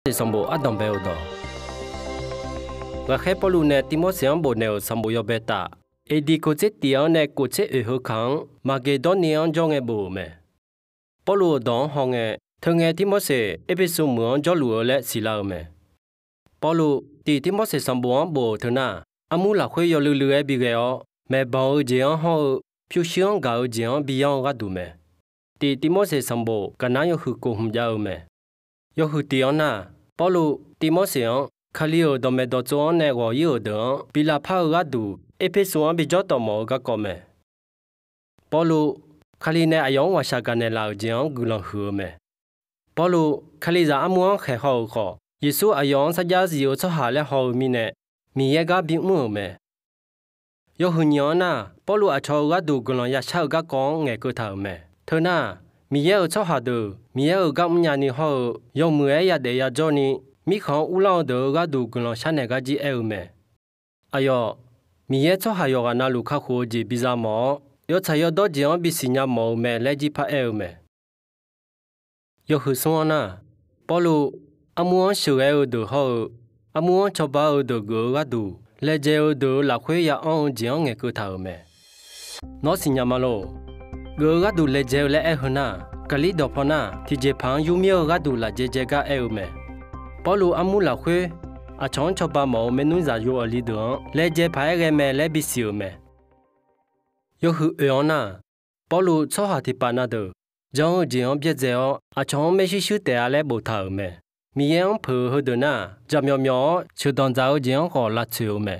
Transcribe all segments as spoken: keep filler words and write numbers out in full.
Tirmorseq sanqbof ardanqbae-eu dawq. Ghaqkhaer Pawrluv nae Tirmorseq-anr bofnaeq-euq sanqbof yawbae taf, A D kof tser tif-anr nae kof tser oeq heu kaq-anr Maqgeqdawrni-anr jawr ngae bof-euq mae. Pawrluv-euq dawq-anr hawngae, teungae Tirmorseq Erpersu meuq-anr jawrluf-eu laer siqlar-eu mae. Pawrluv tiq Tirmorseq sanqbof-anr bof-euq teu nar, armur lafkhoer yawluiv luiv-aer bighae-awr, maeqbanq-eu jeq-anr hawr-eu pyurshuir-anr gaq-eu jeq-anr biyanr-eu gharduq mae. Tiq Tirmorseq sanqbof gaqnar yawhuiq kof hmq jav-eu mae. Yawhuiq tiq-anr nar, Pawrluv Tirmorseq-anr Kali-euq dawqmaeq dawqtsov-anr nae ghawq-ir-euq deuq-anr bi lavpar-eu gharduq, Erpersu-anr bijawr tawf mawf-eu garkawv mae. Pawrluv Kali nae aqyawf-anr ghaqshaq gaqnaeq laf-euq jeq-anr guiqlanq huiq-eu mae. Pawrluv Kalizaq armur-anr khaeq haw-euq khawf, Yeqsur aqyawf-anr sarjax zif-eu tsawrhaq laer haw-eu mirnae, Miqyaer gar bimr-euq mae. Yawhuiq nyiq-anr nar, Pawrluv aqcawq-eu gharduq guiqlanq yashar-eu garkawv-anr ngaeqkeuv taq-euq mae. Teu nar, Miqyaer-euq tsawrhaq deuq Miqyaer-euq gar mrnya ni hawr-eu yawmuiq-aer yadaef yajawr ni, mirkhanq-anr uvlanr-eu deuq-euq gharduq guiqlanq sharnaeq gar jir aer-eu mae. Aqyawf, Miqyaer tsawrhaq yawqghaq navluf kakhof-eu jeq biza mawf-awr, yawtsaq yawdawr jeq-anr bisiq nya mawf-eu mae laer jir paraer-eu mae. Yawhuiq smr-anr nar, Pawrluv armur-anr sheuqghae-eu deuq hawr-eu, armur-anr cawba-eu deuq geuf-eu gharduq laejae-eu deuq-euq lafkhoer ya anr-eu jeq-anr ngaeqkeuv taq-euq mae. Nawr siqnya ma lor. Geuf-eu gharduq laejae-eu laer aer-eu nar, Gaqlir dawqpaw nar tiqjeqpaq-anr yurmir-eu gharduq lafjaev jaev gar aer-eu mae. Pawrluv armur lafkhoer aqcawq-anr cawba mawf-eu maernmr zaqyo aqli deuq-anr laejae paq-aer ghae mae laer bisiq-euq mae. Yawhuiq oeq-anr nar, Pawrluv tsawrhaq tiqpav na deuq jan-eu jeq-anr byaerdzae-awr, aqcawq-anr maershuir shuir taef-a laer boftaq-euq mae. Miqyaer-anr peuq-eu heudeuq nar, jaqmyawf myawf-awr sheuqdanq dzaq-eu jeq-anr khawf lavtsoeq-eu mae.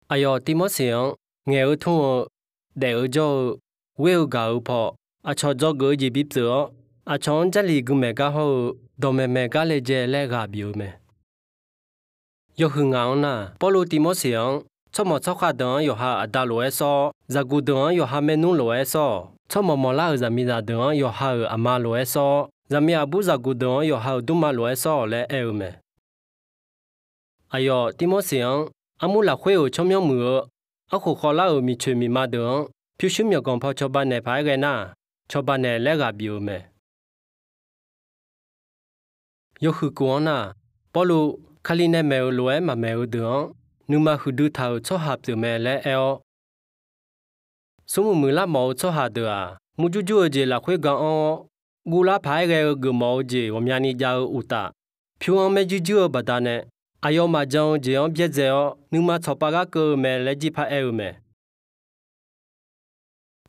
Aqyawf Tirmorseq-anr ngaeq-eu tmr-eu, daef-eu jawr-eu, ghoer-eu gaq-eu paw, aqcawq dzawgeuf-eu jeq bipyeuf-awr, aqcawq-anr Jarlif gui maeq gar hawr-eu, dawqmaeq maeq gar laejae laer ghaq bif-eu mae. Yawhuiq ngaq-anr nar, Pawrluv Tirmorseq-anr tsawrmawq tsawrkhav deuq-anr yawqha aqda lof-aer sawr-awr, zaqguq deuq-anr yawqha maernmr lof-aer sawr-awq. Tsawrmawq mawqlar-euq zaqmiqzaq deuq-anr yawqha-euq aqma lof-aer sawr-awr, zaqmiq aqbur zaqguq deuq-anr yawqha-euq dmrma lof-aer sawr-awq laer aer-eu mae. Aqyawf Tirmorseq-anr armur lafkhoer-euq tsawrmyanr muiq-eu, arkhof khawvlar-euq miqcoeq miqma deuq-anr pyurshuir myawqganq paw cawba naeq paq-aer ghae nar, cawba naeq laer ghaq bif-eu mae. Yawhuiq kof-anr nar, Pawrluv Kali nae maeq-euq lof-aer maqmaeq-eu deuq-anr nuima huiqdui taq-euq tsawrhaq pyeuf mae laer aer-awr, smrmuiq muiqlar mawf-eu tsawrhaq deuq-aq, murjur jur-eu jeq lafkhoer ga anr-awr, guvlar paq-aer ghae-eu geufmawf-eu jeq ghawqmyani jav-eu uqtaf, pyur-anr maerjuir juir-eu baqdanae, aqyawfmaf jan-eu jeq-anr byaerdzae-awr, nuima tsawqpav gar keuv-eu mae laer jir paraer-eu mae.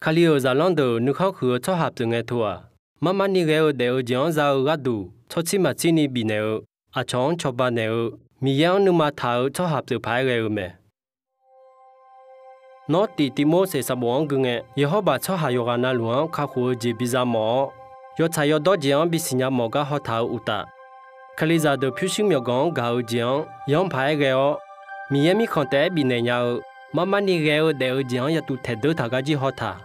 Kali-euq zaqlanr deuq nuikhanr huiq-eu tsawrhaq pyeuf ngae teu-aq, marmarni ghae-eu daef-eu jeq-anr za-eu gharduq tsawrtsir maqtsir ni bifnaeq-eu, aqcawq-anr cawba naeq-eu, Miqyaer-anr nuima taq-eu tsawrhaq pyeuf paq-aer ghae-eu mae. Nawr tiq Tirmorseq sanqbof-anr gui ngae, Yaqhawrbaq tsawrhaq yawqghaq navluf-anr kakhof-eu jeq biza mawf-awr, yawtsaq yawdawr jeq-anr bisiq nya mawf gar haw taq-eu uqtaf, Kalizaq deuq pyurshuir myawqganq-anr gaq-eu jeq-anr yanr paq-aer ghae-awr, Miqyaer Mirkhanq taef-aer bifnaeq nya-eu, marmarni ghae-eu daef-eu jeq-anr yatuv taeqdeur taq gar jir haw taq.